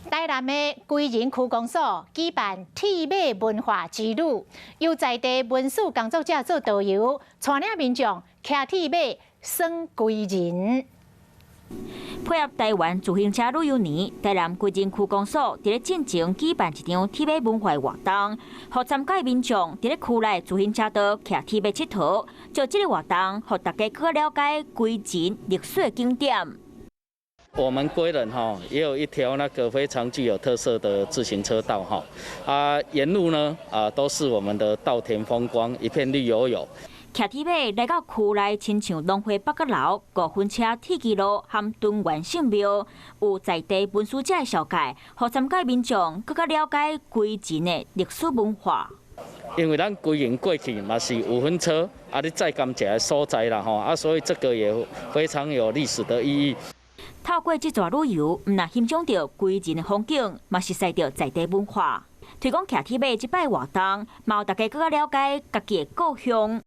台南的歸仁區公所舉辦鐵馬文化之旅，由在地文史工作者做導遊，帶領民眾騎鐵馬耍歸仁。配合台灣自行車旅遊年，台南歸仁區公所佇咧進前舉辦一場鐵馬文化活動，予參加民眾佇咧區內自行車道騎鐵馬𨑨迌。藉這個活動，予大家更了解歸仁歷史的景點。我們歸仁哈也有一條那個非常具有特色的自行車道哈，啊沿路呢啊都是我們的稻田風光，一片綠油油。騎鐵馬來到區內，親像龍華八角樓、五分車鐵支路和敦元聖廟，有在地文史者的紹介，予參加民眾閣較了解歸仁的歷史文化。因為咱歸仁過去嘛是五分車啊，咧載甘蔗的所在啦吼，啊所以這個也非常有歷史的意義。透過這逝旅遊，毋但欣賞著歸仁的風景，嘛熟悉著在地文化。推廣騎鐵馬這擺活動，嘛予大家閣較了解家己的故鄉。